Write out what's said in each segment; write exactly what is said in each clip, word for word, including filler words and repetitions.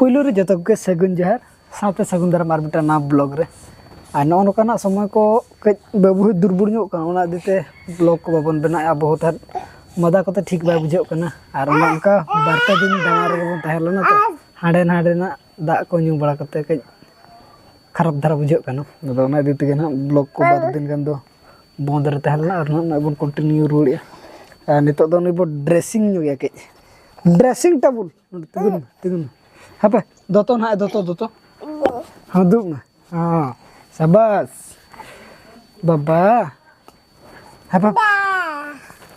ᱯᱩᱭᱞᱩ ᱨᱮ ᱡᱚᱛᱚ ᱠᱚᱜᱮ ᱥᱟᱹᱜᱩᱱ ᱡᱚᱦᱟᱨ, ᱥᱟᱶᱛᱮ ᱥᱟᱹᱜᱩᱱ ᱫᱟᱨᱟᱢ ᱟᱨ ᱢᱤᱫᱴᱟᱝ ᱱᱟᱣᱟ ᱵᱞᱚᱜ ᱨᱮ᱾ ᱟᱨ ᱱᱚᱜᱼᱚ ᱱᱚᱝᱠᱟᱱᱟᱜ ᱥᱚᱢᱚᱭ ᱠᱚ ᱠᱟᱹᱡ ᱵᱟᱹᱵᱩ ᱦᱚᱸ ᱫᱩᱨᱵᱚᱞ ᱧᱚᱜ ᱠᱟᱱᱟ, ᱚᱱᱟ ᱤᱫᱤ ᱛᱮ ᱵᱞᱚᱜ ᱠᱚ ᱵᱟᱵᱚᱱ ᱵᱮᱱᱟᱣᱮᱫᱼᱟ᱾ ᱵᱚᱦᱩᱛ ᱟᱸᱴ ᱢᱟᱫᱟ ᱠᱚᱛᱮ ᱴᱷᱤᱠ ᱵᱟᱭ ᱵᱩᱡᱷᱟᱹᱜ ᱠᱟᱱᱟ, ᱟᱨ ᱚᱱᱮ ᱚᱱᱠᱟ ᱵᱟᱨ ᱯᱮ ᱫᱤᱱ ᱫᱟᱬᱟ ᱨᱮᱜᱮ ᱵᱚᱱ ᱛᱟᱦᱮᱸ ᱞᱮᱱᱟ, ᱛᱚ ᱦᱟᱸᱰᱮ ᱱᱟᱰᱮᱱᱟᱜ ᱫᱟᱜ ᱠᱚ ᱧᱩ ᱵᱟᱲᱟ ᱠᱟᱛᱮ ᱠᱟᱹᱡ ᱠᱷᱟᱨᱟᱯ ᱫᱷᱟᱨᱟ ᱵᱩᱡᱷᱟᱹᱜ ᱠᱟᱱᱟ᱾ ᱟᱫᱚ ᱚᱱᱟ ᱤᱫᱤ ᱛᱮᱜᱮ ᱱᱟᱦᱟᱜ ᱵᱞᱚᱜ ᱠᱚ ᱵᱟᱨ ᱫᱤᱱ ᱜᱟᱱ ᱫᱚ ᱵᱚᱱᱫ ᱨᱮ ᱛᱟᱦᱮᱸ ᱞᱮᱱᱟ, ᱟᱨ ᱱᱟᱦᱟᱜ ᱱᱚᱜᱼᱚᱭ ᱵᱚᱱ ᱠᱚᱱᱴᱤᱱᱤᱭᱩ ᱨᱩᱣᱟᱹᱲᱮᱜᱼᱟ᱾ ᱟᱨ ᱱᱤᱛᱚᱜ ᱫᱚ ᱱᱩᱭ ᱵᱚ ᱰᱨᱮᱥᱤᱝ ᱧᱚᱜᱮᱭᱟ ᱠᱟᱹᱡ᱾ ᱰᱨᱮᱥᱤᱝ ᱴᱟᱵᱩᱞ, ᱱᱚᱰᱮ ᱛᱤᱸᱜᱩᱱ ᱢᱮ, ᱛᱤᱸᱜᱩᱱ ᱢᱮ᱾ ᱦᱟᱯᱮ, ᱫᱚᱛᱚ ᱱᱟᱦᱟᱜ, ᱫᱚᱛᱚ, ᱫᱚᱛᱚ᱾ ᱦᱚᱸ, ᱫᱩᱲᱩᱵ ᱢᱮ᱾ ᱦᱚᱸ, ᱥᱟᱵᱟᱥ᱾ ᱵᱟᱵᱟ᱾ ᱦᱟᱯᱮ᱾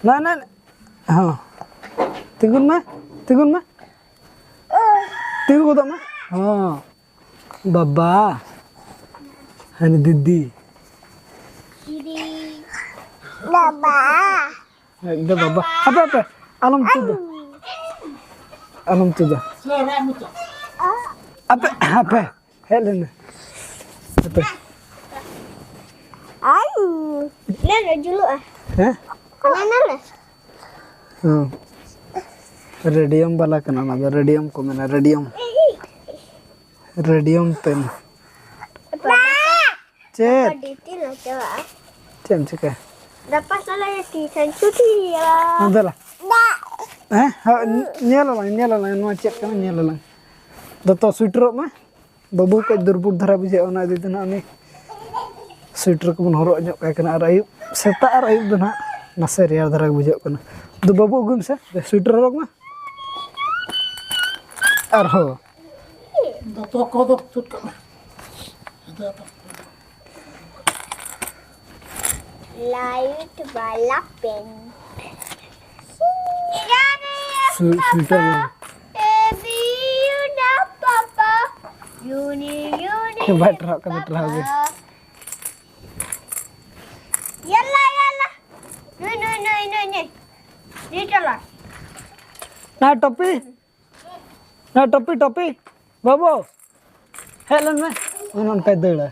ᱱᱟ, ᱱᱟ, ᱱᱟ᱾ ᱦᱚᱸ᱾ ᱛᱤᱸᱜᱩᱱ ᱢᱮ, ᱛᱤᱸᱜᱩᱱ ᱢᱮ᱾ ᱛᱤᱸᱜᱩ ᱜᱚᱫᱚᱜ ᱢᱮ᱾ ᱦᱚᱸ᱾ ᱵᱟᱵᱟ᱾ ᱦᱟᱹᱱᱤ ᱫᱤᱫᱤ᱾ ᱫᱤᱫᱤ᱾ ᱵᱟᱵᱟ᱾ ᱮᱠᱫᱚᱢ ᱵᱟᱵᱟ᱾ ᱦᱟᱯᱮ, ᱦᱟᱯᱮ᱾ ᱟᱞᱚᱢ ᱛᱩᱫᱟ᱾ ᱟᱞᱚᱢ ᱛᱩᱫᱟ᱾ ᱦᱟᱯᱮ, ᱦᱟᱯᱮ᱾ ᱦᱮᱡ ᱞᱮᱱ ᱢᱮ᱾ ᱦᱟᱯᱮ᱾ ᱟᱭ, ᱞᱮ, ᱞᱮ, ᱡᱩᱞᱩᱜᱼᱟ᱾ ᱦᱮᱸ? ᱞᱮ, ᱞᱮ, ᱞᱮ᱾ ᱦᱮᱸ᱾ ᱨᱮᱰᱤᱭᱟᱢ ᱵᱟᱞᱟ ᱠᱟᱱᱟ ᱚᱱᱟ ᱫᱚ, ᱨᱮᱰᱤᱭᱟᱢ ᱠᱚ ᱢᱮᱱᱟ, ᱨᱮᱰᱤᱭᱟᱢ᱾ ᱨᱮᱰᱤᱭᱟᱢ ᱯᱮᱱ᱾ ᱵᱟᱵᱟ᱾ ᱪᱮᱫ? ᱵᱟᱵᱟ ᱰᱤᱭᱩᱴᱤ ᱞᱮ ᱪᱟᱞᱟᱜᱼᱟ᱾ ᱪᱮᱫ ᱮᱢ ᱪᱤᱠᱟᱹᱭᱟ? ᱜᱟᱯᱟ ᱥᱟᱞᱟᱜ ᱜᱮ ᱴᱤᱭᱩᱥᱚᱱ ᱪᱷᱩᱴᱤ ᱦᱩᱭᱩᱜᱼᱟ᱾ ᱦᱮᱸ, ᱫᱮᱞᱟ᱾ ᱫᱟᱜ᱾ ᱦᱮᱸ? ᱦᱮᱸ, ᱧᱮᱞ ᱟᱞᱟᱝ, ᱧᱮᱞ ᱟᱞᱟᱝ, ᱱᱚᱣᱟ ᱪᱮᱫ ᱠᱟᱱᱟ, ᱧᱮᱞ ᱟᱞᱟᱝ᱾ ᱫᱚᱛᱚ ᱥᱩᱭᱴᱟᱨᱚᱜ ᱢᱮ᱾ ᱵᱟᱹᱵᱩ ᱠᱟᱹᱡ ᱫᱩᱨᱵᱚᱞ ᱫᱷᱟᱨᱟ ᱵᱩᱡᱷᱟᱹᱜᱼᱟ, ᱚᱱᱟ ᱤᱫᱤ ᱛᱮ ᱱᱟᱦᱟᱜ ᱩᱱᱤ ᱥᱩᱭᱴᱟᱨ ᱠᱚᱵᱚᱱ ᱦᱚᱨᱚᱜ ᱧᱚᱜ ᱠᱟᱭ ᱠᱟᱱᱟ᱾ ᱟᱨ ᱟᱹᱭᱩᱵ, ᱥᱮᱛᱟᱜ ᱟᱨ ᱟᱹᱭᱩᱵ ᱫᱚ ᱱᱟᱦᱟᱜ ᱱᱟᱥᱮ ᱨᱮᱭᱟᱲ ᱫᱷᱟᱨᱟ ᱵᱩᱡᱷᱟᱹᱜ ᱠᱟᱱᱟ᱾ ᱫᱩ ᱵᱟᱹᱵᱩ ᱟᱹᱜᱩᱭ ᱢᱮᱥᱮ, ᱥᱩᱭᱴᱟᱨ ᱦᱚᱨᱚᱜ ᱢᱮ᱾ ᱟᱨᱦᱚᱸ᱾ ᱫᱚᱛᱚ ᱠᱚ ᱫᱚ ᱛᱩᱫ ᱠᱟᱜ ᱢᱮ᱾ ᱞᱟᱭᱤᱴ ᱵᱟᱞᱟ ᱯᱮᱱ᱾ ᱥᱩ-, ᱥᱩᱭᱴᱟᱨ ᱵᱟᱞᱟ᱾ ᱵᱟᱭ ᱴᱟᱨᱦᱟᱜ ᱠᱟᱱᱟ, ᱴᱟᱨᱦᱟᱣ ᱜᱮ᱾ ᱭᱟᱞᱟ, ᱭᱟᱞᱟ᱾ ᱱᱩᱭ, ᱱᱩᱭ, ᱱᱩᱭ, ᱱᱩᱭ, ᱱᱩᱭ᱾ ᱱᱩᱭ ᱴᱚᱞᱟ᱾ ᱱᱟ ᱴᱚᱯᱤ᱾ ᱱᱟ ᱴᱚᱯᱤ, ᱴᱚᱯᱤ᱾ ᱵᱟᱹᱵᱩ, ᱦᱮᱡ ᱞᱮᱱ ᱢᱮ᱾ ᱚᱱᱮ ᱚᱱᱠᱟᱭ ᱫᱟᱹᱲᱟ᱾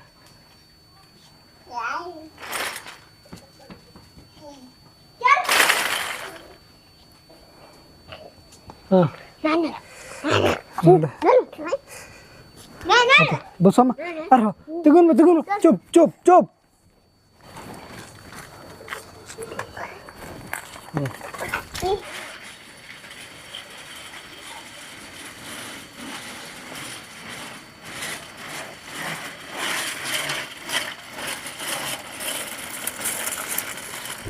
ᱦᱮᱸ᱾ ᱱᱟ, ᱱᱟ᱾ ᱱᱚᱰᱮ᱾ ᱵᱚᱥᱚ ᱢᱟ᱾ ᱟᱨᱦᱚᱸ ᱛᱤᱸᱜᱩᱱ ᱢᱮ, ᱛᱤᱸᱜᱩᱱ ᱢᱮ᱾ ᱪᱩᱯ, ᱪᱩᱯ, ᱪᱩᱯ᱾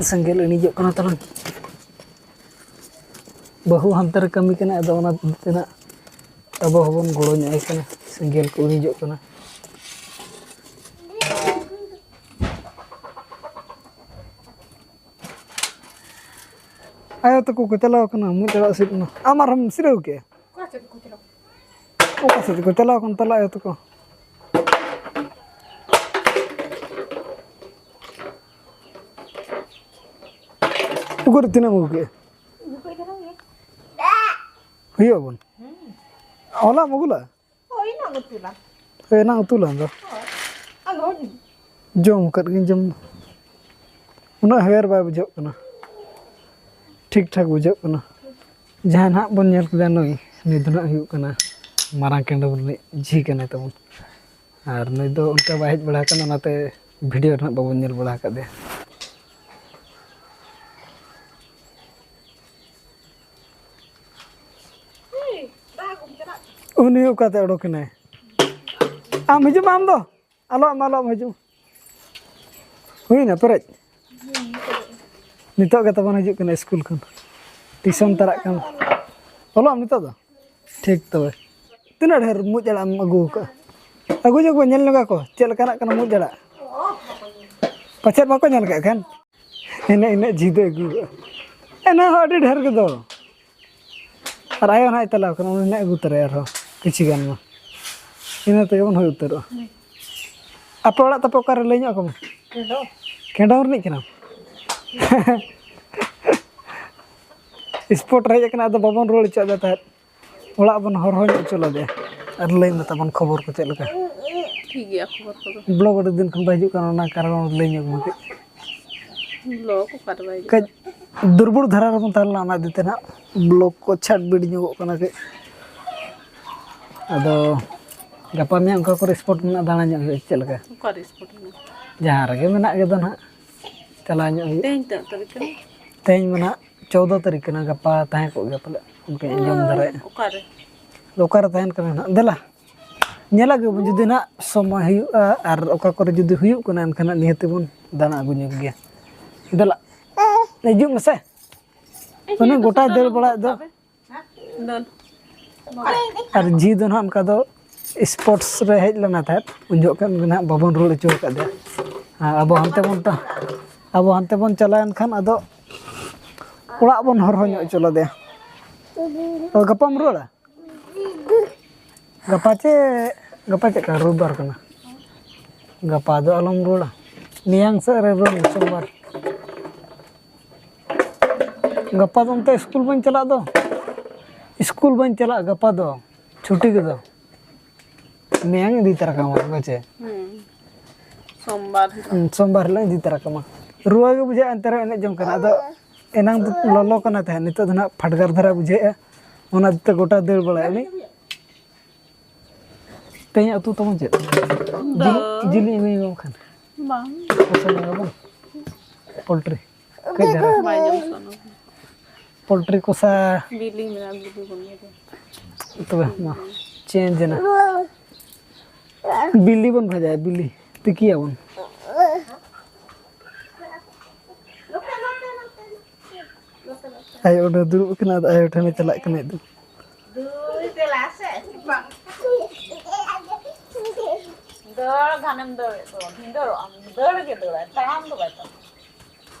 ᱥᱮᱸᱜᱮᱞ ᱤᱬᱤᱡᱚᱜ ᱠᱟᱱᱟ ᱛᱟᱞᱟᱝ᱾ ᱵᱟᱹᱦᱩ ᱦᱟᱱᱛᱮ ᱨᱮ ᱠᱟᱹᱢᱤ ᱠᱟᱱᱟ, ᱟᱫᱚ ᱚᱱᱟ ᱛᱮᱱᱟᱜ ᱟᱵᱚ ᱦᱚᱸᱵᱚᱱ ᱜᱚᱲᱚ ᱧᱚᱜ ᱟᱭ ᱠᱟᱱᱟ, ᱥᱮᱸᱜᱮᱞ ᱠᱚ ᱤᱬᱤᱡᱚᱜ ᱠᱟᱱᱟ᱾ ᱟᱭᱳ ᱛᱟᱠᱚ ᱠᱚ ᱪᱟᱞᱟᱣ ᱠᱟᱱᱟ ᱢᱩᱡ ᱟᱲᱟᱜ ᱥᱤᱫ ᱢᱟ᱾ ᱟᱢ ᱟᱨᱦᱚᱸᱢ ᱥᱤᱨᱟᱹᱣ ᱠᱮᱜᱼᱟ? ᱚᱠᱟ ᱥᱮᱫ ᱠᱚ ᱪᱟᱞᱟᱣ? ᱚᱠᱟ ᱥᱮᱫ ᱠᱚ ᱪᱟᱞᱟᱣ ᱠᱟᱱ ᱛᱟᱞᱟ ᱟᱭᱳ ᱛᱟᱠᱚ? ᱩᱠᱩᱨ ᱛᱤᱱᱟᱹᱜ ᱮᱢ ᱟᱹᱜᱩ ᱠᱮᱜᱼᱟ? ᱦᱩᱭᱩᱜ ᱟᱵᱚᱱ᱾ ᱦᱚᱞᱟᱢ ᱟᱹᱜᱩ ᱞᱟᱜᱼᱟ? ᱦᱳᱭ, ᱮᱱᱟᱝ ᱩᱛᱩ ᱞᱟᱝ᱾ ᱦᱳᱭ, ᱮᱱᱟᱝ ᱩᱛᱩ ᱞᱟᱝ ᱫᱚ᱾ ᱦᱳᱭ, ᱟᱫᱚ ᱦᱩᱭ ᱡᱚᱢ ᱟᱠᱟᱫ ᱜᱤᱧ ᱡᱚᱢ ᱫᱚ᱾ ᱩᱱᱟᱹᱜ ᱦᱮᱣᱮᱨ ᱵᱟᱭ ᱵᱩᱡᱷᱟᱹᱜ ᱠᱟᱱᱟ, ᱴᱷᱤᱠ ᱴᱷᱟᱠ ᱵᱩᱡᱷᱟᱹᱜ ᱠᱟᱱᱟ᱾ ᱡᱟᱦᱟᱸᱭ ᱱᱟᱦᱟᱜ ᱵᱚᱱ ᱧᱮᱞ ᱠᱮᱫᱟ ᱱᱩᱭ, ᱱᱩᱭ ᱫᱚ ᱱᱟᱦᱟᱜ ᱦᱩᱭᱩᱜ ᱠᱟᱱᱟ ᱢᱟᱨᱟᱝ ᱠᱮᱱᱰᱚ ᱨᱤᱱᱤᱡ ᱡᱷᱤ ᱠᱟᱱᱟᱭ ᱛᱟᱵᱚᱱ᱾ ᱟᱨ ᱱᱩᱭ ᱫᱚ ᱚᱱᱠᱟ ᱵᱟᱭ ᱦᱮᱡ ᱵᱟᱲᱟ ᱟᱠᱟᱱᱟ, ᱚᱱᱟᱛᱮ ᱵᱷᱤᱰᱤᱭᱳ ᱨᱮ ᱱᱟᱦᱟᱜ ᱵᱟᱵᱚᱱ ᱧᱮᱞ ᱵᱟᱲᱟ ᱟᱠᱟᱫᱮᱭᱟ᱾ ᱩᱱᱤ ᱚᱠᱟᱛᱮ ᱚᱰᱚᱠ ᱮᱱᱟᱭ? ᱟᱢ ᱦᱤᱡᱩᱜ ᱢᱮ, ᱟᱢ ᱫᱚ ᱟᱞᱚ ᱟᱢ, ᱟᱞᱚ ᱟᱢ ᱦᱤᱡᱩᱜ ᱢᱮ᱾ ᱦᱩᱭᱱᱟ ᱯᱮᱨᱮᱡ? ᱱᱤᱛᱚᱜ ᱜᱮ ᱛᱟᱵᱚᱱ ᱦᱤᱡᱩᱜ ᱠᱟᱱᱟ ᱥᱠᱩᱞ ᱠᱷᱚᱱ, ᱴᱤᱭᱩᱥᱚᱱ ᱛᱟᱨᱟᱜ ᱠᱟᱱᱟ᱾ ᱚᱞᱚᱜ ᱟᱢ ᱱᱤᱛᱚᱜ ᱫᱚ? ᱴᱷᱤᱠ ᱛᱚᱵᱮ᱾ ᱛᱤᱱᱟᱹᱜ ᱰᱷᱮᱨ ᱢᱩᱡ ᱟᱲᱟᱜ ᱮᱢ ᱟᱹᱜᱩ ᱟᱠᱟᱫᱼᱟ? ᱟᱹᱜᱩ ᱧᱚᱜ ᱠᱚ, ᱧᱮᱞ ᱧᱚᱜᱟ ᱠᱚ ᱪᱮᱫ ᱞᱮᱠᱟᱱᱟᱜ ᱠᱟᱱᱟ ᱢᱩᱡ ᱟᱲᱟᱜ᱾ ᱯᱟᱪᱮᱫ ᱵᱟᱠᱚ ᱧᱮᱞ ᱠᱟᱜ ᱠᱷᱟᱱ᱾ ᱤᱱᱟᱹ, ᱤᱱᱟᱹᱜ ᱡᱷᱤᱫᱟᱹ ᱟᱹᱜᱩ ᱠᱟᱜᱼᱟ᱾ ᱮᱱᱟ ᱦᱚᱸ ᱟᱹᱰᱤ ᱰᱷᱮᱨ ᱜᱮᱫᱚ᱾ ᱟᱨ ᱟᱭᱳ ᱱᱟᱦᱟᱜ ᱮ ᱪᱟᱞᱟᱣ ᱠᱟᱱᱟ, ᱩᱱᱤ ᱱᱟᱦᱟᱜ ᱟᱹᱜᱩ ᱛᱚᱨᱟᱭᱟ ᱟᱨᱦᱚᱸ ᱠᱤᱪᱷᱩ ᱜᱟᱱ ᱢᱟ᱾ ᱤᱱᱟᱹ ᱛᱮᱜᱮ ᱵᱚᱱ ᱦᱩᱭ ᱩᱛᱟᱹᱨᱚᱜᱼᱟ᱾ ᱟᱯᱮ ᱚᱲᱟᱜ ᱛᱟᱯᱮ ᱚᱠᱟᱨᱮ ᱞᱟᱹᱭ ᱧᱚᱜ ᱟᱠᱚ ᱢᱮ? ᱠᱮᱸᱰᱚᱢ᱾ ᱠᱮᱸᱰᱚᱢ ᱨᱤᱱᱤᱡ ᱠᱟᱱᱟᱢ? ᱥᱯᱚᱴ ᱨᱮ ᱦᱮᱡ ᱟᱠᱟᱱᱟ, ᱟᱫᱚ ᱵᱟᱵᱚᱱ ᱨᱩᱣᱟᱹᱲ ᱦᱚᱪᱚᱣᱟᱜ ᱫᱟ ᱛᱟᱦᱮᱸᱫ᱾ ᱚᱲᱟᱜ ᱵᱚᱱ ᱦᱚᱨᱦᱚ ᱧᱚᱜ ᱦᱚᱪᱚ ᱞᱮᱫᱮᱭᱟ᱾ ᱟᱨ ᱞᱟᱹᱭ ᱢᱮ ᱛᱟᱵᱚᱱ ᱠᱷᱚᱵᱚᱨ ᱠᱚ ᱪᱮᱫ ᱞᱮᱠᱟ? ᱴᱷᱤᱠ ᱜᱮᱭᱟ, ᱠᱷᱚᱵᱚᱨ ᱠᱚᱫᱚ᱾ ᱵᱞᱚᱜ ᱟᱹᱰᱤ ᱫᱤᱱ ᱠᱷᱚᱱ ᱵᱟᱭ ᱦᱤᱡᱩᱜ ᱠᱟᱱᱟ, ᱚᱱᱟ ᱠᱟᱨᱚᱱ ᱞᱟᱹᱭ ᱧᱚᱜ ᱢᱮ ᱠᱟᱹᱡ᱾ ᱵᱞᱚᱜ ᱚᱠᱟᱨᱮ ᱵᱟᱭ ᱦᱤᱡᱩᱜ ᱠᱟᱹᱡ ᱠᱟᱱᱟ? ᱫᱩᱨᱵᱚᱞ ᱫᱷᱟᱨᱟ ᱨᱮᱵᱚᱱ ᱛᱟᱦᱮᱸ ᱞᱮᱱᱟ, ᱚᱱᱟ ᱤᱫᱤ ᱛᱮ ᱱᱟᱦᱟᱜ ᱵᱞᱚᱜ ᱠᱚ ᱪᱷᱟᱴᱵᱤᱴ ᱧᱚᱜᱚᱜ ᱠᱟᱱᱟ ᱠᱟᱹᱡ᱾ ᱟᱫᱚ ᱜᱟᱯᱟ ᱢᱮᱭᱟᱝ ᱚᱠᱟ ᱠᱚᱨᱮ ᱥᱯᱳᱨᱴ ᱢᱮᱱᱟᱜᱼᱟ, ᱫᱟᱬᱟ ᱧᱚᱜ ᱦᱩᱭᱩᱜᱼᱟ, ᱪᱮᱫ ᱞᱮᱠᱟ? ᱚᱠᱟᱨᱮ ᱥᱯᱳᱨᱴ ᱢᱮᱱᱟᱜᱼᱟ? ᱡᱟᱦᱟᱸ ᱨᱮᱜᱮ ᱢᱮᱱᱟᱜ ᱜᱮ ᱫᱚ ᱱᱟᱦᱟᱜ, ᱪᱟᱞᱟᱣ ᱧᱚᱜ ᱦᱩᱭᱩᱜᱼᱟ᱾ ᱛᱮᱦᱮᱧ ᱛᱤᱱᱟᱹᱜ ᱛᱟᱹᱨᱤᱠᱷ ᱠᱟᱱᱟ? ᱛᱮᱦᱮᱧ ᱢᱟ ᱱᱟᱦᱟᱜ ᱪᱳᱫᱽᱫᱚ ᱛᱟᱹᱨᱤᱠᱷ ᱠᱟᱱᱟ, ᱜᱟᱯᱟ ᱛᱟᱦᱮᱸ ᱠᱚᱜ ᱜᱮᱭᱟ ᱯᱟᱞᱮ, ᱚᱱᱠᱟᱧ ᱟᱸᱡᱚᱢ ᱫᱷᱟᱨᱟᱭᱮᱫᱼᱟ᱾ ᱚᱠᱟᱨᱮ? ᱚᱠᱟᱨᱮ ᱛᱟᱦᱮᱱ ᱠᱟᱱᱟ ᱱᱟᱦᱟᱜ? ᱫᱮᱞᱟ, ᱧᱮᱞ ᱟᱹᱜᱩ ᱵᱚᱱ, ᱡᱩᱫᱤ ᱱᱟᱦᱟᱜ ᱥᱚᱢᱚᱭ ᱦᱩᱭᱩᱜᱼᱟ ᱟᱨ ᱚᱠᱟ ᱠᱚᱨᱮ ᱡᱩᱫᱤ ᱦᱩᱭᱩᱜ ᱠᱟᱱᱟ, ᱮᱱᱠᱷᱟᱱ ᱱᱟᱦᱟᱜ ᱱᱤᱦᱟᱹᱛ ᱵᱚᱱ ᱫᱟᱬᱟ ᱟᱹᱜᱩ ᱧᱚᱜ ᱜᱮᱭᱟ᱾ ᱫᱮᱞᱟ, ᱦᱤᱡᱩᱜ ᱢᱮᱥᱮ᱾ ᱚᱱᱮ ᱜᱚᱴᱟᱭ ᱫᱟᱹᱲ ᱵᱟᱲᱟᱭᱮᱫ ᱫᱚ᱾ ᱫᱚᱱ᱾ ᱟᱨ ᱡᱤ ᱫᱚ ᱱᱟᱦᱟᱜ ᱚᱱᱠᱟ ᱫᱚ ᱥᱯᱳᱨᱴᱥ ᱨᱮ ᱦᱮᱡ ᱞᱮᱱᱟ ᱛᱟᱦᱮᱸᱫ, ᱩᱱ ᱡᱚᱦᱚᱜ ᱠᱷᱚᱱ ᱜᱮ ᱱᱟᱦᱟᱜ ᱵᱟᱵᱚᱱ ᱨᱩᱣᱟᱹᱲ ᱦᱚᱪᱚ ᱟᱠᱟᱫᱮᱭᱟ᱾ ᱦᱮᱸ, ᱟᱵᱚ ᱦᱟᱱᱛᱮ ᱵᱚᱱ ᱴᱟ-, ᱟᱵᱚ ᱦᱟᱱᱛᱮ ᱵᱚᱱ ᱪᱟᱞᱟᱣᱮᱱ ᱠᱷᱟᱱ ᱟᱫᱚ ᱚᱲᱟᱜ ᱵᱚᱱ ᱦᱚᱨᱦᱚ ᱧᱚᱜ ᱦᱚᱪᱚ ᱞᱮᱫᱮᱭᱟ᱾ ᱛᱚ, ᱜᱟᱯᱟᱢ ᱨᱩᱣᱟᱹᱲᱟ? ᱜᱟᱯᱟ ᱪᱮ, ᱜᱟᱯᱟ ᱪᱮᱫ ᱠᱟᱱᱟ? ᱨᱳᱵᱵᱟᱨ ᱠᱟᱱᱟ᱾ ᱜᱟᱯᱟ ᱫᱚ ᱟᱞᱚᱢ ᱨᱩᱣᱟᱹᱲᱟ, ᱢᱮᱭᱟᱝ ᱥᱮᱫ ᱨᱮ ᱨᱩᱣᱟᱹᱲ ᱢᱮ, ᱥᱳᱢᱵᱟᱨ᱾ ᱜᱟᱯᱟ ᱫᱚ ᱚᱱᱛᱮ ᱥᱠᱩᱞ ᱵᱟᱹᱧ ᱪᱟᱞᱟᱜ ᱫᱚ᱾ ᱥᱠᱩᱞ ᱵᱟᱹᱧ ᱪᱟᱞᱟᱜ ᱜᱟᱯᱟ ᱫᱚ, ᱪᱷᱩᱴᱤ ᱠᱮᱫᱟ᱾ ᱢᱮᱭᱟᱝ ᱤᱫᱤ ᱛᱟᱨᱟ ᱠᱟᱢᱟ, ᱵᱟᱪᱮ? ᱦᱩᱸ᱾ ᱥᱳᱢᱵᱟᱨ ᱦᱤᱞᱳᱜ᱾ ᱦᱩᱸ, ᱥᱳᱢᱵᱟᱨ ᱦᱤᱞᱳᱜ ᱤᱫᱤ ᱛᱟᱨᱟ ᱠᱟᱢᱟ᱾ ᱨᱩᱣᱟᱹ ᱜᱮ ᱵᱩᱡᱷᱟᱹᱜᱼᱟ, ᱮᱱᱛᱮ ᱨᱮᱦᱚᱸ ᱮᱱᱮᱡ ᱡᱚᱝ ᱠᱟᱱᱟ᱾ ᱟᱫᱚ ᱮᱱᱟᱝ ᱫᱚ ᱞᱚᱞᱚ ᱠᱟᱱᱟ ᱛᱟᱦᱮᱸᱫ, ᱱᱤᱛᱚᱜ ᱫᱚ ᱱᱟᱦᱟᱜ ᱯᱷᱟᱰᱜᱟᱨ ᱫᱷᱟᱨᱟ ᱵᱩᱡᱷᱟᱹᱜᱼᱟ, ᱚᱱᱟ ᱛᱮ ᱜᱚᱴᱟ ᱫᱟᱹᱲ ᱵᱟᱲᱟᱭᱟ ᱩᱱᱤ᱾ ᱛᱮᱦᱮᱧᱟᱜ ᱩᱛᱩ ᱛᱟᱵᱚᱱ ᱪᱮᱫ? ᱫᱚ ᱡᱤᱞ, ᱡᱤᱞ ᱤᱧ ᱟᱹᱜᱩᱭ ᱢᱮ ᱵᱟᱠᱷᱟᱱ᱾ ᱵᱟᱝ᱾ ᱯᱚᱥᱚᱱ ᱧᱚᱜ ᱟᱵᱚᱱ᱾ ᱯᱳᱞᱴᱨᱤ᱾ ᱠᱟᱹᱡ ᱫᱷᱟᱨᱟ᱾ ᱵᱟᱭ ᱡᱚᱢ ᱥᱟᱱᱟ ᱠᱟᱱᱟ᱾ ᱯᱳᱞᱴᱨᱤ ᱠᱚᱥᱟ᱾ ᱵᱤᱞᱤ ᱢᱮᱱᱟᱜᱼᱟ, ᱵᱤᱞᱤ ᱵᱚᱱ ᱤᱭᱟᱹᱭᱟ᱾ ᱛᱚᱵᱮ ᱢᱟ, ᱪᱮᱧᱡᱽ ᱮᱱᱟ᱾ ᱵᱤᱞᱤ ᱵᱚᱱ ᱵᱷᱟᱡᱟᱭᱟ, ᱵᱤᱞᱤ᱾ ᱛᱤᱠᱤᱭᱟᱵᱚᱱ᱾ ᱟᱭᱳ ᱚᱸᱰᱮ ᱫᱩᱲᱩᱵ ᱟᱠᱟᱱᱟ, ᱟᱫᱚ ᱟᱭᱳ ᱴᱷᱮᱱᱮ ᱪᱟᱞᱟᱜ ᱠᱟᱱᱟ ᱱᱤᱛᱚᱜ᱾ ᱫᱩᱭ ᱛᱮᱞᱟ ᱥᱮ? ᱫᱟᱹᱲ ᱜᱷᱟᱱᱮᱢ ᱫᱟᱹᱲᱮᱫ ᱫᱚ, ᱵᱷᱤᱸᱫᱟᱹᱲᱚᱜ ᱟᱢ, ᱫᱟᱹᱲ ᱜᱮ ᱫᱟᱹᱲᱟᱭ, ᱛᱟᱲᱟᱢ ᱫᱚ ᱵᱟᱭ ᱛᱟᱲᱟᱢᱟ᱾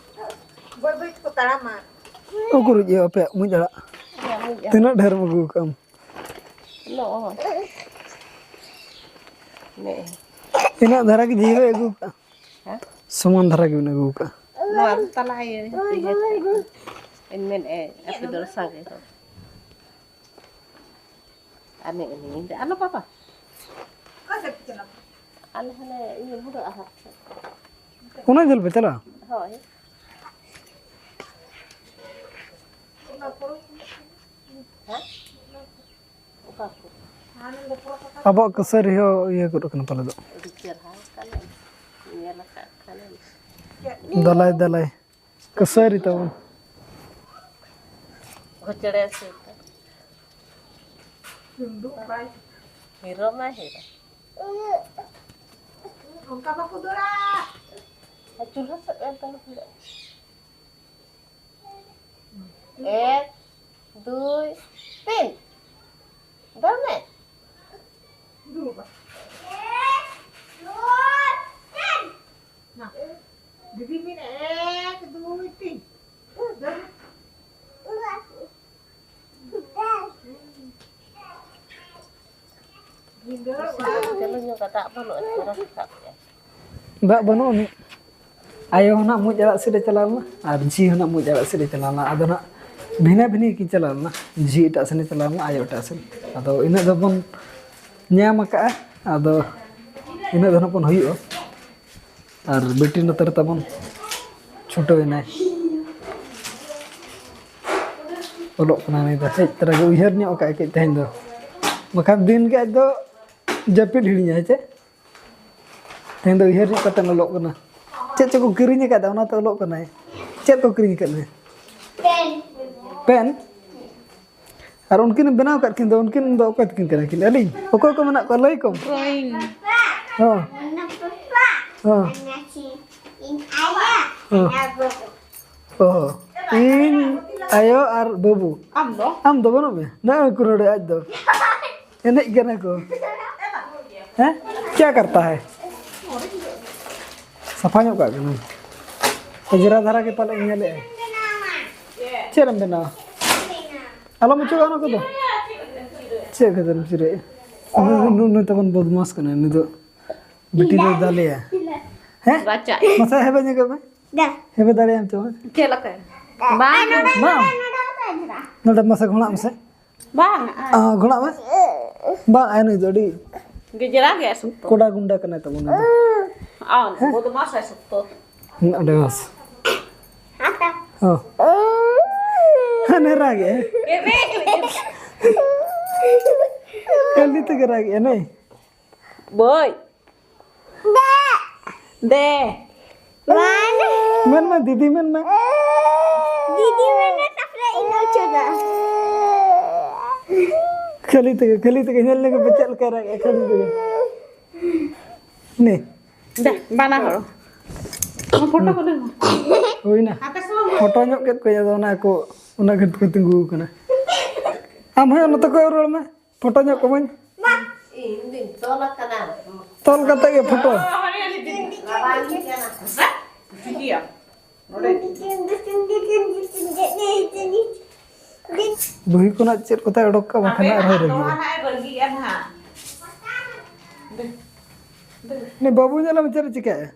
ᱵᱟᱹᱭ ᱵᱟᱹᱭ ᱛᱮᱠᱚ ᱛᱟᱲᱟᱢᱟ᱾ ᱩᱠᱩᱨ ᱤᱭᱟᱹ ᱟᱯᱮᱭᱟᱜ ᱢᱩᱡ ᱟᱲᱟᱜ? ᱤᱧᱟᱜ ᱢᱩᱡ ᱟᱲᱟᱜ᱾ ᱛᱤᱱᱟᱹᱜ ᱰᱷᱮᱨ ᱮᱢ ᱟᱹᱜᱩ ᱠᱟᱜᱼᱟᱢ? ᱱᱚᱜᱼᱚᱭ᱾ ᱱᱮᱜᱼᱮ᱾ ᱛᱤᱱᱟᱹᱜ ᱫᱷᱟᱨᱟ ᱜᱮ ᱡᱤᱞ ᱮ ᱟᱹᱜᱩ ᱠᱟᱜᱼᱟ? ᱦᱮᱸ? ᱥᱚᱢᱟᱱ ᱫᱷᱟᱨᱟ ᱜᱮᱵᱤᱱ ᱟᱹᱜᱩ ᱠᱟᱜᱼᱟ᱾ ᱱᱚᱣᱟ ᱫᱚ ᱛᱟᱞᱟ ᱤᱭᱟᱹ ᱤᱧ ᱢᱮᱱᱮᱫᱼᱟ, ᱟᱯᱮ ᱫᱚ ᱥᱟᱸᱜᱮ ᱦᱚᱲ᱾ ᱟᱨ ᱱᱮᱜᱼᱮ ᱱᱤᱭᱟᱹ ᱫᱚ ᱟᱞᱚ ᱵᱟᱵᱟ᱾ ᱟᱞᱮ ᱦᱟᱱᱮ ᱤᱭᱟᱹ ᱵᱩᱰᱷᱟᱹ ᱟᱦᱟᱨ ᱥᱮᱫ᱾ ᱚᱱᱟ ᱡᱷᱟᱹᱞ ᱯᱮ ᱪᱟᱞᱟᱜᱼᱟ? ᱦᱳᱭ᱾ ᱦᱮᱸ? ᱚᱠᱟ ᱠᱚ? ᱟᱵᱚᱣᱟᱜ ᱠᱟᱹᱥᱟᱹᱨᱤ ᱦᱚᱸ ᱤᱭᱟᱹ ᱜᱚᱫ ᱠᱟᱱᱟ ᱯᱟᱞᱮ ᱫᱚ᱾ ᱟᱹᱰᱤ ᱪᱮᱦᱨᱟ ᱠᱟᱱᱟ, ᱧᱮᱞ ᱟᱠᱟᱫ ᱠᱷᱟᱱᱮᱢ᱾ ᱫᱟᱞᱟᱭ, ᱫᱟᱞᱟᱭ, ᱠᱟᱹᱥᱟᱹᱨᱤ ᱛᱟᱵᱚᱱ᱾ ᱜᱷᱚᱪᱲᱮ ᱥᱩᱨ ᱨᱮ᱾ ᱦᱤᱨᱳ ᱢᱟ ᱦᱤᱨᱳ᱾ ᱚᱱᱠᱟ ᱵᱟᱠᱚ ᱫᱟᱹᱲᱟ᱾ ᱟᱨ ᱪᱩᱞᱦᱟᱹ ᱥᱮᱫ ᱮᱢ ᱛᱟᱦᱮᱸ ᱫᱟᱲᱮᱭᱟᱜᱼᱟ᱾ ᱮᱠ, ᱫᱩᱭ, ᱛᱤᱱ᱾ ᱫᱟᱹᱲ ᱢᱮ᱾ ᱫᱩᱲᱩᱵ ᱢᱮ᱾ ᱢᱟ᱾ ᱫᱤᱫᱤ ᱢᱤᱫ, ᱮᱠ, ᱫᱩᱭ, ᱛᱤᱱ᱾ ᱫᱟᱹᱲ ᱢᱮ᱾ ᱪᱟᱹᱞᱩ ᱧᱚᱜᱟ, ᱫᱟᱜ ᱵᱟᱹᱱᱩᱜᱼᱟ, ᱪᱚᱨᱟ ᱨᱟᱠᱟᱵ ᱠᱮᱜᱼᱟ᱾ ᱫᱟᱜ ᱵᱟᱹᱱᱩᱜ ᱟᱹᱱᱤᱡ᱾ ᱟᱭᱳ ᱦᱚᱸ ᱱᱟᱜ ᱢᱩᱡ ᱟᱲᱟᱜ ᱥᱤᱫ ᱮ ᱪᱟᱞᱟᱣ ᱞᱮᱱᱟ ᱟᱨ ᱡᱷᱤ ᱦᱚᱸ ᱱᱟᱜ ᱢᱩᱡ ᱟᱲᱟᱜ ᱥᱤᱫ ᱮ ᱪᱟᱞᱟᱣ ᱞᱮᱱᱟ᱾ ᱟᱫᱚ ᱱᱟᱜ ᱵᱷᱤᱱᱟᱹ ᱵᱷᱤᱱᱤ ᱠᱤᱱ ᱪᱟᱞᱟᱣ ᱞᱮᱱᱟ, ᱡᱷᱤ ᱮᱴᱟᱜ ᱥᱮᱱ ᱮ ᱪᱟᱞᱟᱣ ᱞᱮᱱᱟ, ᱟᱭᱳ ᱮᱴᱟᱜ ᱥᱮᱱ᱾ ᱟᱫᱚ ᱤᱱᱟᱹᱜ ᱫᱚᱵᱚᱱ ᱧᱟᱢ ᱟᱠᱟᱜᱼᱟ, ᱟᱫᱚ ᱤᱱᱟᱹᱜ ᱫᱚ ᱱᱟᱜ ᱵᱚᱱ ᱦᱩᱭᱩᱜᱼᱟ᱾ ᱟᱨ ᱵᱤᱴᱤ ᱱᱚᱛᱮ ᱨᱮ ᱛᱟᱵᱚᱱ ᱪᱷᱩᱴᱟᱹᱣ ᱮᱱᱟᱭ᱾ ᱚᱞᱚᱜ ᱠᱟᱱᱟᱭ ᱩᱱᱤ ᱫᱚ, ᱦᱮᱡ ᱛᱚᱨᱟ ᱜᱮ ᱩᱭᱦᱟᱹᱨ ᱧᱚᱜ ᱟᱠᱟᱫᱼᱟᱭ ᱠᱟᱹᱡ ᱛᱮᱦᱮᱧ ᱫᱚ, ᱵᱟᱠᱷᱟᱱ ᱫᱤᱱ ᱜᱮ ᱟᱡ ᱫᱚ ᱡᱟᱹᱯᱤᱫ ᱦᱤᱲᱤᱧᱟᱭ ᱦᱮᱸ ᱪᱮ᱾ ᱛᱮᱦᱮᱧ ᱫᱚ ᱩᱭᱦᱟᱹᱨ ᱧᱚᱜ ᱠᱟᱛᱮ ᱚᱞᱚᱜ ᱠᱟᱱᱟ᱾ ᱪᱮᱫ ᱪᱚ ᱠᱚ ᱠᱤᱨᱤᱧ ᱟᱠᱟᱫᱟ, ᱚᱱᱟᱛᱮ ᱚᱞᱚᱜ ᱠᱟᱱᱟᱭ᱾ ᱪᱮᱫ ᱠᱚ ᱠᱤᱨᱤᱧ ᱟᱠᱟᱫ ᱢᱮᱭᱟ? ᱯᱮᱱ᱾ ᱟᱨ ᱩᱱᱠᱤᱱ ᱵᱮᱱᱟᱣ ᱟᱠᱟᱫ ᱠᱤᱱ ᱫᱚ, ᱩᱱᱠᱤᱱ ᱫᱚ ᱚᱠᱚᱭ ᱛᱟᱹᱠᱤᱱ ᱠᱟᱱᱟ ᱠᱤᱱ? ᱟᱹᱞᱤᱧ? ᱚᱠᱚᱭ ᱠᱚ ᱢᱮᱱᱟᱜ ᱠᱚᱣᱟ? ᱞᱟᱹᱭ ᱠᱚᱢ᱾ ᱰᱨᱚᱭᱤᱝ᱾ ᱦᱚᱸ᱾ ᱚᱱᱟ ᱯᱟᱯᱟ, ᱦᱚᱸ᱾ ᱚᱱᱟ ᱪᱤ-, ᱤᱧ ᱟᱭᱳ, ᱦᱚᱸ᱾ ᱚᱱᱟ ᱜᱚᱜᱚ᱾ ᱚ, ᱤᱧ, ᱟᱭᱳ ᱟᱨ ᱵᱟᱹᱵᱩ᱾ ᱟᱢ ᱫᱚ? ᱟᱢ ᱫᱚ ᱵᱟᱹᱱᱩᱜ ᱢᱮ? ᱱᱚᱜᱼᱚᱭ ᱠᱩᱨᱟᱹᱲᱮ ᱟᱡ ᱫᱚ᱾ ᱮᱱᱮᱡ ᱠᱟᱱᱟ ᱠᱚ᱾ ᱦᱮᱸ? ᱪᱮᱫ ᱠᱟᱨᱛᱟ ᱦᱮ? ᱥᱟᱯᱷᱟ ᱧᱚᱜ ᱠᱟᱜ ᱠᱟᱹᱱᱟᱹᱧ᱾ ᱚᱡᱽᱨᱟ ᱫᱷᱟᱨᱟ ᱜᱮ ᱯᱟᱞᱮ ᱧᱮᱞᱮᱜᱼᱟ᱾ ᱪᱮᱫ ᱮᱢ ᱵᱮᱱᱟᱣᱟ? ᱟᱞᱚᱢ ᱚᱪᱚᱜᱟ ᱚᱱᱟ ᱠᱚᱫᱚ᱾ ᱪᱮᱫ ᱠᱷᱟᱹᱛᱤᱨ ᱮᱢ ᱪᱤᱨᱟᱹᱭᱮᱜᱼᱟ? ᱩᱱᱤ, ᱩᱱᱤ, ᱩᱱᱤ ᱛᱟᱵᱚᱱ ᱵᱚᱫᱢᱟᱥ ᱠᱟᱱᱟᱭ, ᱩᱱᱤ ᱫᱚ ᱵᱤᱴᱤ ᱫᱚᱭ ᱫᱟᱞᱮᱭᱟ᱾ ᱦᱮᱸ? ᱨᱟᱪᱟ᱾ ᱢᱟᱥᱮ ᱦᱮᱵᱮ ᱧᱚᱜᱚᱜ ᱢᱮ᱾ ᱫᱟ᱾ ᱦᱮᱵᱮ ᱫᱟᱲᱮᱭᱟᱢ ᱪᱮ ᱵᱟᱝ? ᱪᱮᱫ ᱞᱮᱠᱟ? ᱵᱟᱝ᱾ ᱵᱟᱝ᱾ ᱱᱚᱰᱮ ᱢᱟᱥᱮ ᱜᱷᱚᱲᱟᱜ ᱢᱮᱥᱮ᱾ ᱵᱟᱝ᱾ ᱟ, ᱜᱷᱚᱲᱟᱜ ᱢᱮ᱾ ᱵᱟᱝ, ᱟᱭ ᱱᱩᱭ ᱫᱚ ᱟᱹᱰᱤ ᱜᱮᱡᱽᱨᱟ ᱜᱮ ᱥᱚᱠᱛᱚ᱾ ᱠᱚᱰᱟ ᱜᱩᱱᱰᱟ ᱠᱟᱱᱟᱭ ᱛᱟᱵᱚᱱ ᱩᱱᱤ ᱫᱚ᱾ ᱟᱣ, ᱦᱮᱸ? ᱵᱚᱫᱢᱟᱥ ᱟᱭ ᱥᱚᱠᱛᱚ᱾ ᱦᱩᱸ, ᱟᱹᱰᱤ ᱢᱚᱡᱽ᱾ ᱦᱚᱸ᱾ ᱦᱟᱱᱮ ᱨᱟᱜᱮ᱾ ᱮ, ᱵᱮ, ᱵᱮ᱾ ᱩᱱᱤ ᱛᱮᱜᱮ ᱨᱟᱜᱮᱜᱼᱟ ᱱᱩᱭ᱾ ᱵᱳᱭ᱾ ᱫᱮ᱾ ᱢᱮᱱ ᱢᱮ, ᱫᱤᱫᱤ ᱢᱮᱱ ᱢᱮ᱾ ᱫᱤᱫᱤ ᱢᱮᱱ ᱢᱮ, ᱛᱟᱯᱚᱨᱮ ᱤᱧ ᱚᱪᱚᱜᱟ᱾ ᱠᱷᱟᱹᱞᱤ ᱛᱮᱜᱮ, ᱠᱷᱟᱹᱞᱤ ᱛᱮᱜᱮ ᱧᱮᱞ ᱞᱮᱜᱮ ᱯᱮ ᱪᱮᱫ ᱞᱮᱠᱟᱭ ᱨᱟᱜᱮᱜᱼᱟ, ᱠᱷᱟᱹᱞᱤ ᱛᱮᱜᱮ᱾ ᱱᱮ᱾ ᱫᱮ, ᱵᱟᱱᱟ ᱦᱚᱲ᱾ ᱯᱷᱳᱴᱳ ᱠᱚ ᱞᱟᱹᱭ ᱢᱮ᱾ ᱦᱩᱭᱱᱟ᱾ ᱟᱯᱮ ᱥᱟᱶ ᱯᱷᱳᱴᱳ ᱧᱚᱜ ᱠᱮᱫ ᱠᱚᱣᱟ, ᱟᱫᱚ ᱚᱱᱟ ᱠᱚ, ᱚᱱᱟ ᱠᱷᱟᱹᱛᱤᱨ ᱠᱚ ᱛᱤᱸᱜᱩ ᱟᱠᱟᱱᱟ᱾ ᱟᱢ ᱦᱚᱸ ᱱᱚᱛᱮ ᱠᱷᱚᱱ ᱨᱚᱲ ᱢᱮ᱾ ᱯᱷᱳᱴᱳ ᱧᱚᱜ ᱠᱚᱢᱟᱹᱧ᱾ ᱢᱟ᱾ ᱤᱧ ᱫᱩᱧ ᱛᱚᱞ ᱟᱠᱟᱱᱟ᱾ ᱛᱚᱞ ᱠᱟᱛᱮ ᱜᱮ ᱯᱷᱳᱴᱳ᱾ ᱨᱟᱵᱟᱝ ᱠᱟᱱᱟ᱾ ᱴᱷᱤᱠ ᱜᱮᱭᱟ᱾ ᱱᱚᱰᱮ᱾ ᱵᱩᱦᱤ ᱠᱷᱚᱱᱟᱜ ᱪᱮᱫ ᱠᱚᱛᱟᱭ ᱚᱰᱚᱠ ᱠᱟᱜᱼᱟ, ᱵᱟᱠᱷᱟᱱ ᱟᱯᱮ ᱟᱨᱦᱚᱸᱭ ᱱᱟᱦᱟᱜ ᱨᱟᱹᱜᱤᱜᱼᱟ᱾ ᱱᱚᱣᱟ ᱱᱟᱦᱟᱜ ᱮ ᱨᱟᱹᱜᱤᱜᱼᱟ ᱱᱟᱦᱟᱜ᱾ ᱫᱮ, ᱫᱮ᱾ ᱩᱱᱤ ᱵᱟᱹᱵᱩ ᱧᱮᱞ ᱢᱮ ᱪᱮᱫ ᱮ ᱪᱤᱠᱟᱹᱭᱮᱫᱼᱟ᱾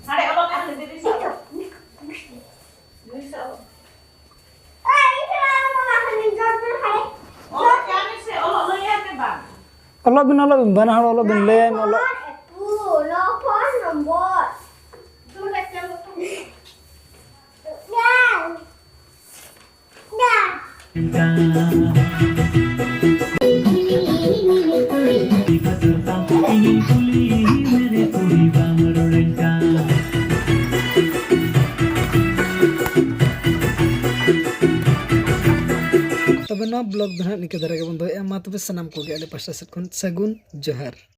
ᱦᱟᱸᱰᱮ ᱚᱞᱚᱜ ᱠᱟᱱ ᱫᱤᱫᱤ ᱥᱟᱶ᱾ ᱫᱤᱫᱤ ᱥᱟᱶ᱾ ᱚᱞᱚᱜ ᱠᱟᱱ ᱥᱮ ᱚᱞᱚᱜ ᱞᱟᱹᱭ ᱟᱭ ᱢᱮ ᱵᱟᱝ? ᱚᱞᱚᱜ ᱵᱤᱱ, ᱚᱞᱚᱜ ᱵᱤᱱ, ᱵᱟᱱᱟ ᱦᱚᱲ ᱚᱞᱚᱜ ᱵᱤᱱ, ᱞᱟᱹᱭ ᱟᱭ ᱢᱮ ᱚᱞᱚᱜ᱾ ᱛᱚᱵᱮ ᱱᱚᱣᱟ ᱵᱞᱚᱜ ᱫᱚ ᱱᱟᱦᱟᱜ ᱱᱤᱝᱠᱟᱹ ᱫᱷᱟᱨᱟ ᱜᱮᱵᱚᱱ ᱫᱚᱦᱚᱭᱮᱫᱼᱟ᱾ ᱢᱟ ᱛᱚᱵᱮ ᱥᱟᱱᱟᱢ ᱠᱚᱜᱮ ᱟᱞᱮ ᱯᱟᱥᱴᱟ ᱥᱮᱫ ᱠᱷᱚᱱ ᱥᱟᱹᱜᱩᱱ ᱡᱚᱦᱟᱨ᱾